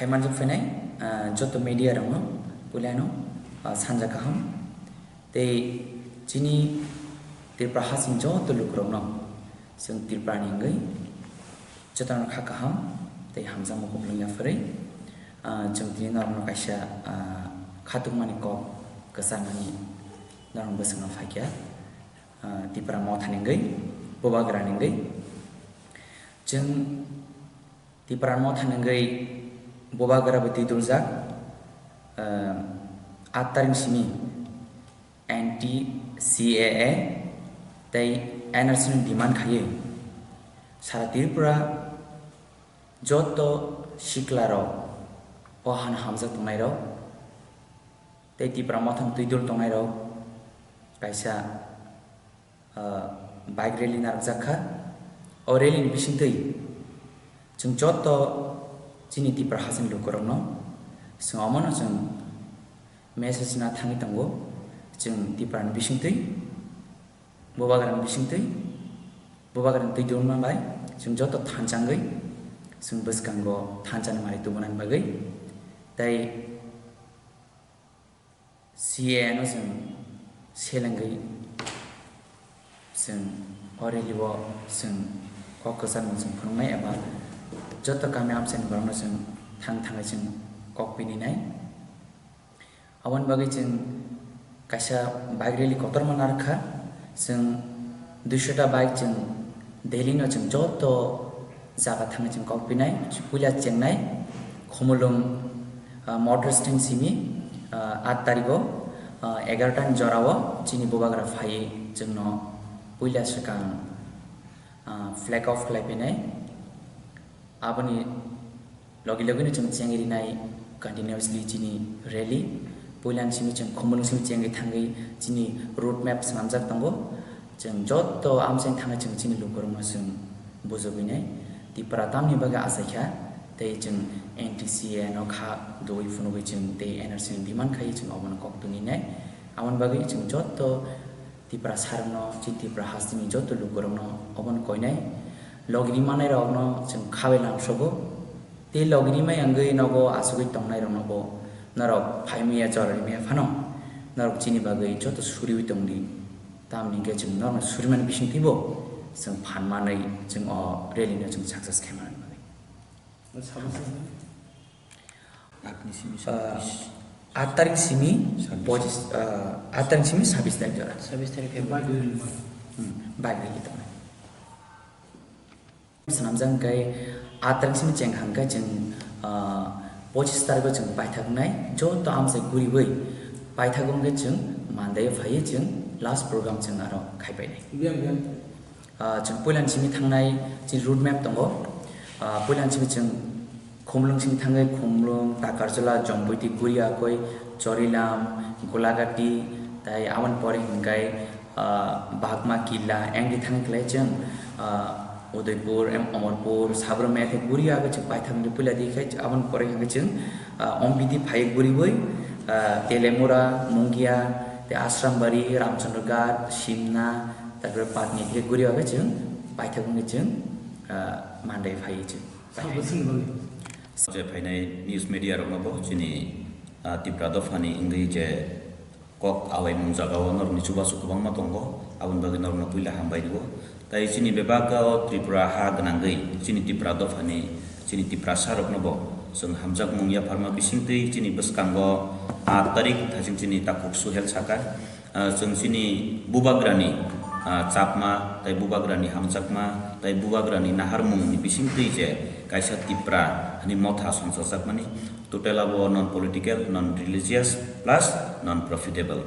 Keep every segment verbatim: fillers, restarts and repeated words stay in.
Manjak phainai, ah, joto media rokno puilano, ah, sanja kaham. Tei chini Tripura hasing joto lukurokno chwng Tripura ni wngwi jotono kha kaham tei hamjakma kupulung yapharwi, ah, chwng tini norokno kaisa, ah, khatukmani kok kwcharmani norokni bwskango phaikha, ah, Tipra Motha ni wngwi, Bubagra ni wngwi. Chwng Tipra Motha ni wngwi Bubagra bai twi duljak, ah, aat tarik simi anti C A A tei N R C ni demand khaiwi sara Tripura joto siklarok, o hano hamjak tongnairok tei Tipra Mothani twi dul tongnairok kaisa, ah, bike rally narwkjak kha. O rally ni bisingtwi chwng joto chini Tipra hasini lukurokno chwng omono chwng message na thangwi tongo, chwng Tipra ni bisingtwi, Bubagra ni bisingtwi, Bubagra ni twi dulma bai chwng joto thansa wngwi chwng bwskango thansa ni mari tubunani bagwi tei C A A no chwng selengwi chwng o rally o chwng kok kwcharmung chwng phunuknai eba joto kami amchaini borokno chwng thang thangwi chwng kok pininai. Aboni bagwi chwng kaisa bike rally kotorma narwkha. Chwng duisho ta bike chwng Delhi no chwng joto jaga thangwi chwng kok pinai. Puila chengnai Khumulwng, ah, motor stand simi, ah, aat tarigo, ah, egarota ni jorao chini Bubagra phaiwi chwngno puila swkang, ah, flag off khlai pinai. Aboni logi logi no chwng chengwi rinai continuously chini rally. Puila ni simi chwng Khumulwng simi chengwi thangwi chini road map swnamjak tongo. Chwng joto amchaini thangwi chwng chini lukurokno chwng bujubinai. Tipra tamni bagwi achaikha tei chwng N T C A no kha dui phunugwi chwng tei N R C ni demand khaiwi chwng obono kok tuninai. Aboni bagwi chwng joto Tiprasarokno, chini Tipra hasteni joto lukurokno obono koinai. Logiri manai rokno chwng khabai lamsogo. Tei logiri mai wngwi nogo asugwi tongnai rokno bo norok phaimaya chorwi maya phano norok chini bagwi joto suriwi tongdi. Tamni hwnkhe chwng norokno surimani bisingtwibo chwng phan manwi chwng o rally no chwng success khe manani bagwi. Sabis ni? Aat ni simi Ah, sabis. Aat tarik simi Sabis. Pochis, ah, aat tarik simi sabis tarik jora. Sabis tarik February. Hmm, bike rally tongnai. Swnamjak hwnkhe aat tarik simi cheng hwnkhe chwng, ah, pochis tarikgo chwng paithaknai joto amchai guriwi paithakgo hwnkhe chwng Monday phaiwi chwng last program chwng aro khaipainai. Ah, chwng puilani simi thangnai chini road map tongo. Ah, puilani simi chwng Khumlwng simi thangwi Khumlwng, Takarjala, Jompuiti, Guriakoi, Chorilam, Golagati, tai aboni pore hwnkhe, ah, Bagma Killa, engdi thangwi khlai chwng, ah, Udaipur, em, Omorpur, Sabrumya tei Guriakoi chwng paithakni puila di khai aboni pore hwnkhe chwng, ah, Ombidi phai guriwi, ah, Telemura, Mungia, tei Asrambari, Ramchandra Ghat, Simna, tarpore Patni tei Guriakoi chwng paithak wngwi chwng, ah, Monday phaiwi chwng. Sabo chini bagwi. Je phainai news media rokno bo chini, ah, Tipra dophani wngwi je kok awaimung jagao norokni chubachu kwbangma tongo, aboni bagwi norokno puila hambai rwo. Tai chini bebak o Tripura ha gwnangwi chini Tipra dophani chini Tiprasa rokno bo chwng hamjakmung yapharma bisingtwi chini bwskango aat tarik thaching chini takhuk Suhel saka. Ah, chwng chini bubagrani, ah, chapma, tei bubagrani hamjakma, tei bubagrani naharmungni bisingtwi je kaisa Tipra hani motha songchajakmani, total abo non political, non religious, plus non profitable.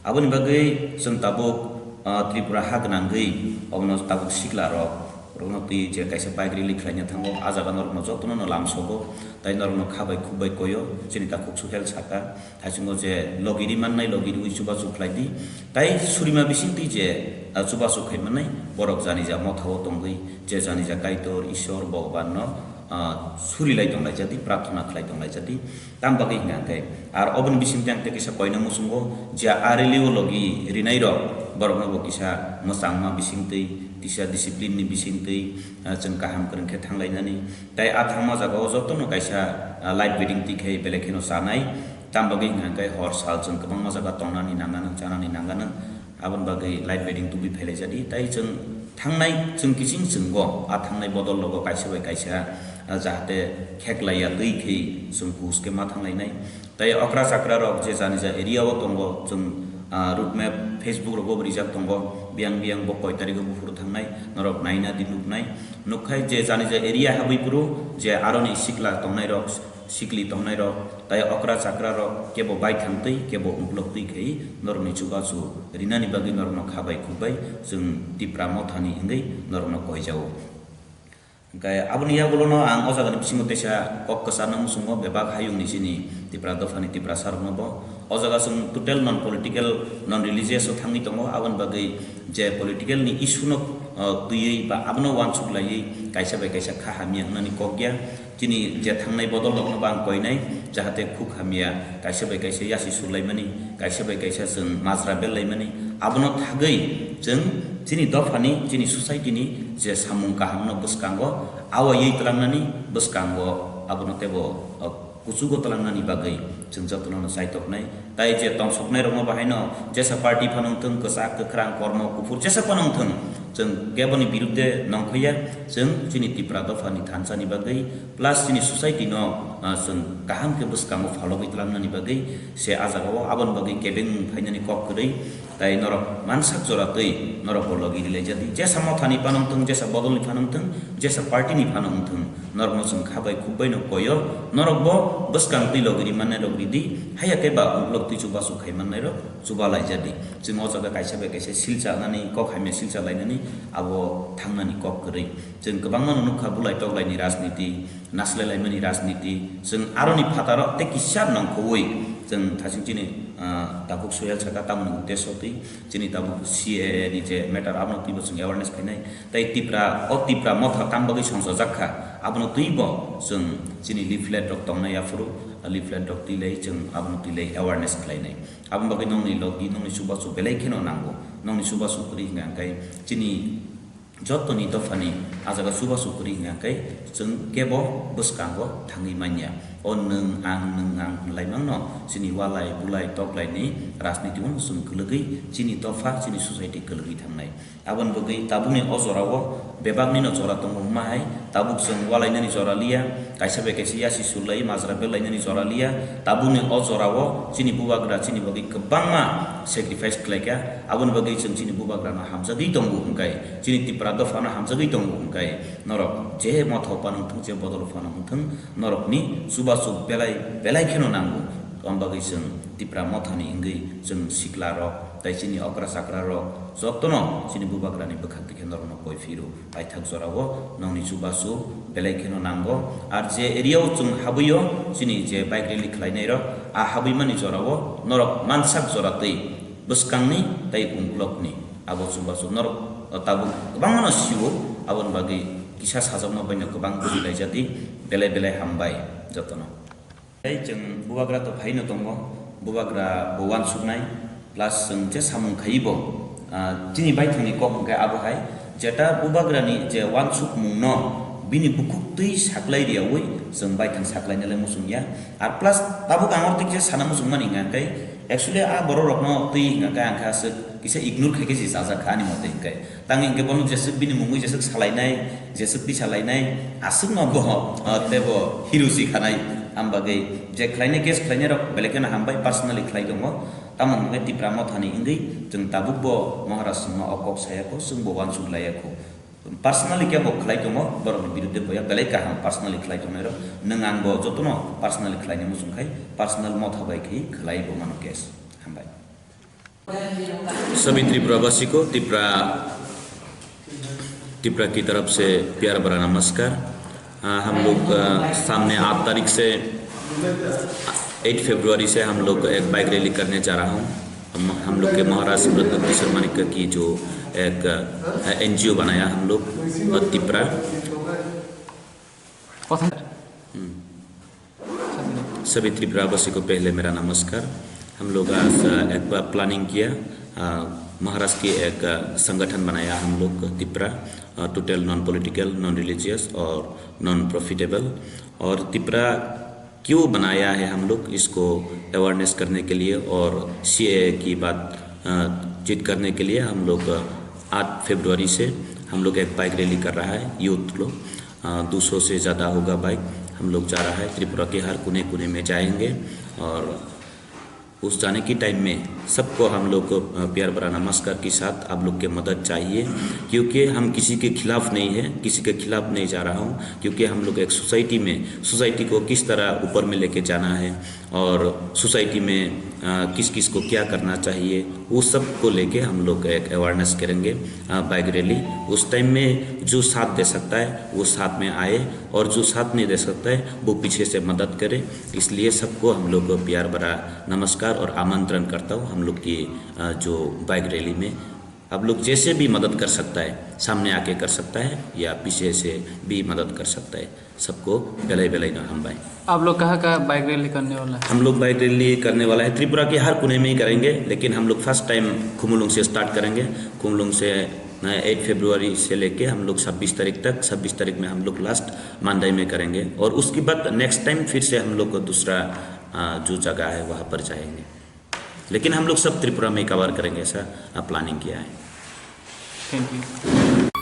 Aboni bagwi chwng tabuk, ah, Tripura ha gwnangwi obono tabuk sikla rok, rokno twi je kaisa bike rally khlaina thango, ah jaga norokno jotono no lamsogo, tei norokno kha bai khuk bai koyo, chini takhuk Suhel saka. Thaichungo je logi ri mannai, logi riwi chubachu khlai di. Tai surima bisingtwi je, ah, chubachu khai mannai, borok jani ja mothao tongwi, je jani ja Kaitor, Ishwar, Bhagwanno, ah, suri lai tong lai jadi, prarthana khlai tong lai jadi. Tam bagwi hwnka hwnkhe, ar oboni bisingtwi ang tei kisa koina muchungo, je a rally o logi rinai rok, borokno bo kisa mwchangma bisingtwi, kisa discipline ni bisingtwi, ah, chwng kaham kwrwng khe thanglainani. Tai a thangma jagao jotono kaisa, ah, light wedding twi khe belai kheno chanai. Tam bagwi hwnkha khe hor sal chwng kwbangma jaga tongnani nanganw, chanani nanganw. Aboni bagwi light wedding tubui phailaijadi. Tai chwng thangnai, chwng kiching chwnggo, a thangnai bodol logo kaisa bai kaisa, ah, jahate kheklaiya twi khe chwng kuch khe ma thanglainai. Tai okra chakra rok je jani ja area o tongo, chwng, ah, road map Facebook rogo bo rijak tongo, biyang biyang bo koi tarigo buphuru thangnai, norok naina di nuknai. Nukkhai je jani ja area habwi phuru je aroni sikla tongnai rok, sikli tongnai rok, tai okra chakra rok kebo baithang twi, kebo uklok twi khai norokni chubachu rinani bagwi norokno kha bai khuk bai chwng Tipra Mothani wngwi norokno koijao. Hwnkhe aboni yagulono ang o jagani bisingo teisa kok kwcharno muchungo bebak hayungni chini Tipra dophani Tiprasarokno bo. O jaga chwng total non political, non religious o thangwi tongo, aboni bagwi je political ni issue no, uh, twiwi ba abono uansuk laiwi kaisa bai kaisa kha hamya wngnani kok ya. Chini je thangnai bodol rokno bo ang koinai, jahate khuk hamya kaisa bai kaisa yasi surlaimani, kaisa bai kaisa chwng majra bellaimani, abono thagwi chwng chini dophani, chini society ni je samung kahamno bwskango awaiwi twlangnani bwskango abono teibo, uh, kuchugo twlangnani bagwi chwng jotono no chaitoknai. Tai je tongsoknai rokno bahaino jesa party phano wngthwng, kwchak, kwkhrang, kormo, kuphur jesa phano wngthwng, chwng keboni birudde nongkhoya, chwng chini Tipra dophani thansa ni bagwi plus chini society no, ah, chwng kaham khe bwskango phalogwi twlangnani bagwi se a jagao aboni bagwi kebeng phainani kok kwrwi. Tai norok mansak jora twi norok bo logi rilai jadi, jesa mothani phano wngthwng, jesa bodolni phano wngthwng, jesa party ni phano wngthwng, norokno chwng kha bai khuk bai no koyo, norok bo bwskang twi logi ri mannai rok ridi, haya khe ba uklok twi chubachu khai mannai rok chuba lai jadi. Chwng o jaga kaisa bai kaisa silcha nani, kok hamya silcha lainani abo thangnani kok kwrwi. Chwng kwbangma no nukha bulai toklaini rajniti, naslai laimani rajniti. Chwng aroni phataro tei kisa nongkhowui chwng thasing chini, ah, tabuk soyal saka tamoni uddesho twi chini tabuk C A A ni je matter abono twibo chwng awareness khainai. Tei Tipra, o Tipra motha tam bagwi songchajak kha, abono twibo chwng chini leaflet rok tongnai aphuru, leaflet rok twilai chwng abono twilai awareness khlainai. Aboni bagwi nongni logi, nongni chubachu belai kheno nango. Nongni chubachu kwrwi hwnkha hwnkhe chini jotoni dophani a jaga chubachu kwrwi hwnkha hwnkhe chwng kebo bwskango thangwi manya. O nwng ang, nwng ang hwnlaimangno chini walai, bulai, toklaini rajniti-o chwng kwlwgwi chini dopha, chini society kwlwgwi thangnai. Aboni bagwi tabukni o jorao bebaknino jora tongo hwnma hai, tabuk chwng walainani jora liya, kaisa bai kaisa yasi surlai majra belainani jora liya, tabukni o jorao chini bubagra chini bagwi kwbangma sacrifice khlaikha, aboni bagwi chwng chini bubagrano hamjagwi tongo hwnkhe, chini Tipra dophano hamjagwi tongo hwnkhe, norok je motha phano wngthwng, je bodol phano wngthwng, norokni chubachu belai belai kheno nango, aboni bagwi chwng Tipra mothani wngwi chwng siklarok, tai chini okra chakrarok jotono chini bubagrani bwkhak dikhe norokno koi phiro paithak jorao nongni chubachu belai kheno nango. Ar je area o chwng habwio chini je bike rally khlainairok, a habwimani jorao norok mansak jora twi bwskangni tai uklokni abo chubachu norok tabuk kwbangmano sio, aboni bagwi kisa sajokma baino kwbang bujilai jadi. Belai belai hambai jotono. Tei chwng bubagra to phaino tongo, bubagra bo uansuknai, plus chwng je samung khaiwi bo, ah, chini baithangni kok hwnkhe abo hai, jeta bubagrani je uansukmungno bini bukhuk twi saklai riyaui chwng baithang saklainalai muchung ya. Ar plus tabuk ang oro twi kisa sana muchungmani hwnkha khe, actually a borok rokno twi hwnkha khe ang khe aswk kisa ignore khai khe se chajak kha ani mote hwnkhe. Tangwi hwnkhe bono jeswk bini mungwi jeswk salainai, jeswk twi salainai, aswkno bo, ah, teibo hero si khanai. Am bagwi je khlainai case khlainairok belai kheno hambai, personally khlai tongo. Tamo hwnkhe Tipra mothani wngwi chwng tabuk bo Maharaj chwngno o kok saya kho, chwng bo uansuk laiya kho. Personally khe bo khlai tongo, borokni birudde boya belai kaham personally khlai tongnairok. Nwng ang bo jotono personally khlaina muchung khai, personal motha bai khai khlai bo mano case. Hambai. सभी त्रिपुरावासी को त्रिपुरा, त्रिपुरा की तरफ से प्यार भरा नमस्कार। आ, हम लोग, आ, सामने आठ तारीख से, एट फरवरी से हम लोग एक बाइक रैली करने जा रहा हूँ। हम, हम लोग के महाराज ब्रह्मदत्त शर्मा ने की जो एक, आ, एनजीओ बनाया हम लोग, आ, त्रिपुरा। हम्म। सभी त्रिपुरावासी को पहले मेरा नमस्कार। हम लोग आज, अ, एक बार प्लानिंग किया, अ, महाराष्ट्र की एक, अ, संगठन बनाया हम लोग, Tipra, uh, total non political, non religious और नॉन प्रॉफिटेबल। और तिपरा क्यों बनाया है हम लोग, इसको अवेयरनेस करने के लिए और सीएए की बात, अ, चित करने के लिए हम लोग, अ, आठ फरवरी से हम लोग एक बाइक रैली कर रहा है यूथ लोग। अ, दो सौ से ज़्यादा होगा बाइक। हम लोग जा रहा है, त्रिपुरा के हर कोने कोने में जाएंगे और उस जाने की टाइम में सबको हम लोग को, अ, प्यार भरा नमस्कार के साथ आप लोग के मदद चाहिए, क्योंकि हम किसी के खिलाफ नहीं है, किसी के खिलाफ नहीं जा रहा हूँ, क्योंकि हम लोग एक सोसाइटी में, सोसाइटी को किस तरह ऊपर में लेके जाना है और सोसाइटी में, अ, किस किस को क्या करना चाहिए, वो सब को लेके हम लोग एक अवेयरनेस करेंगे, अ, बाइक रैली। उस टाइम में जो साथ दे सकता है वो साथ में आए और जो साथ नहीं दे सकता है वो पीछे से मदद करे। इसलिए सबको हम लोग को प्यार भरा नमस्कार और आमंत्रण करता हूँ हम लोग की, अ, जो बाइक रैली में। आप लोग जैसे भी मदद कर सकता है, सामने आके कर सकता है या पीछे से भी मदद कर सकता है, सबको बेलाय बेलाय न हम भाई। आप लोग कहाँ का बाइक रैली करने वाला है? हम लोग बाइक रैली करने वाला है, त्रिपुरा के हर कोने में ही करेंगे, लेकिन हम लोग फर्स्ट टाइम खुमुलुंग से स्टार्ट करेंगे। खुमुलुंग से, अ, एट फरवरी से लेके हम लोग छब्बीस तारीख तक, छब्बीस तारीख में हम लोग लास्ट मांडई में करेंगे और उसके बाद नेक्स्ट टाइम फिर से हम लोग को दूसरा, अ, जो जगह है वहाँ पर जाएंगे, लेकिन हम लोग सब त्रिपुरा में कवर करेंगे, ऐसा, अ, प्लानिंग किया है। Thank you.